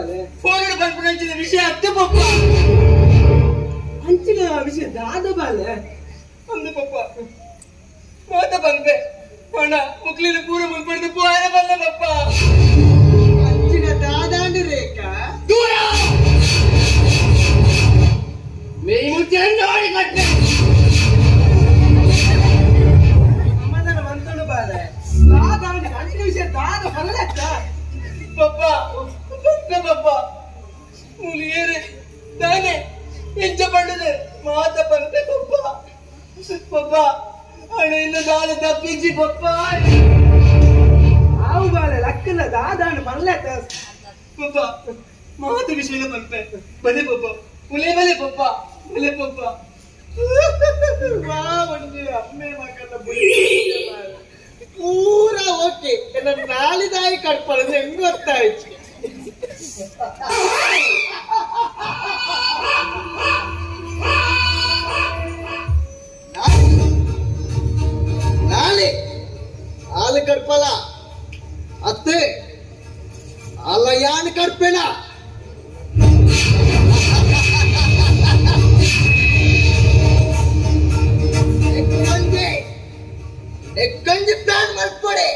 ಬಾಲೆ ಫೋನ್ ಪನ್ಪುನಂಚಿನ ವಿಷಯ ಅತ್ತೆ ಪಪ್ಪ ಅಂಚಿನ ವಿಷಯ ದಾದ ಬಾಲೆ ಅಂದು ಪಪ್ಪ ಮಾತ ಬಂದೆ ಅಣ್ಣ ಮುಕ್ಲಿನ ಪೂರ ಮುನ್ಪಡೆದು ಪೋಯರ ಬಲ್ಲ ಪಪ್ಪ ಅಂಚಿನ ದಾದಾಂಡು ರೇಖಾ ದೂರ ಮೇಯ್ ಮುಚ್ಚೆ ನೋಡಿ ಕಟ್ಟೆ ಸಮಾಧಾನ ಬಂತನು ಬಾಲೆ ದಾದಾಂಡು ಅಂಚಿನ ವಿಷಯ ದಾದ ಬರಲತ್ತ ಪಪ್ಪ ಬಂದೆ ಪಪ್ಪ ಮುಲಿಯೇರೆ ತಾನೆ ಎಂಚ ಪಂಡದೆ ಮಾತ ಬಂದೆ ಪಪ್ಪ ಪಪ್ಪ ಅಣ್ಣ ಇನ್ನು ದಾದ ತಪ್ಪಿಂಚಿ ಪಪ್ಪ ಆವು ಬಾಲೆ ಲಕ್ಕನ ದಾದಾಂಡು ಬರಲತ್ತ ಪಪ್ಪ ಮಾತು ವಿಷಯ ಬಂತೆ ಬಲೆ ಪಪ್ಪ ಉಲೆ ಬಲೆ ಪಪ್ಪ ಬಲೆ ಪಪ್ಪ ವಾ ಒಂಜಿ ಅಮ್ಮೆ ಮಗನ ಪೂರ ಓಕೆ ನನ್ನ ನಾಲಿದಾಯಿ ಕಟ್ಪಳದು ಹೆಂಗ್ ಗೊತ್ತಾಯ್ತು ನಾಳೆ ಹಾಲು ಕಡ್ಪಲ ಅತ್ತೆ ಅಲ್ಲ ಯಾನ್ ಕಡ್ಪೇನ ಎಕ್ಕಂಜಿ ಪ್ಲಾನ್ ಮಾಡ್ಕೊಡೆ.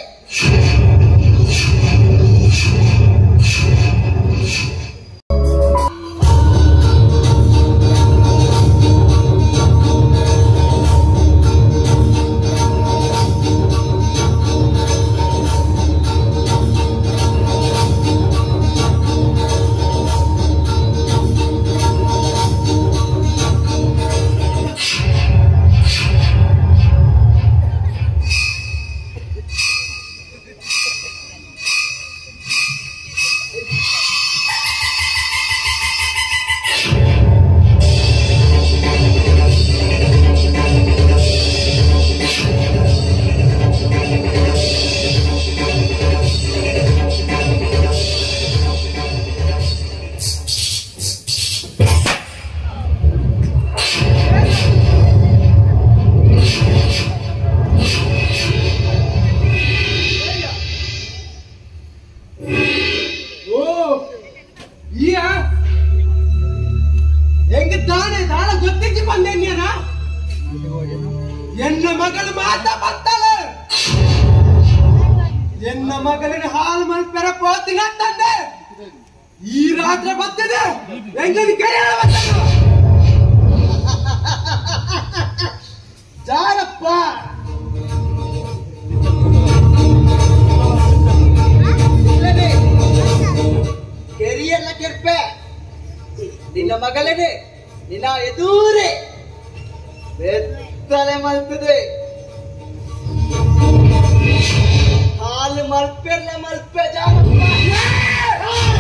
ಎನ್ನ ಮಗಳು ಮಾತ ಬರ್ತಾಳೆ ಎನ್ನ ಮಗಳಿನ ಹಾಲು ಮಲ್ಪೆರ ಪೋತಿನ ತಂದೆ ಈ ರಾತ್ರಿ ಬರ್ತಿದೆ ಹೆಂಗನಿ ಕೈ ಜಾರಪ್ಪ ಕೆರಿಯಲ್ಲ ಕೆರ್ಪೆ ನಿನ್ನ ಮಗಳನೆ ನಿನ್ನ ಎದೂರೆ ಬೆತ್ತಲೆ ಮಲ್ಪದೆ ಹಾಲು ಮಲ್ಪೆಲ್ಲ ಮಲ್ಪೆ ಜಾರಪ್ಪ.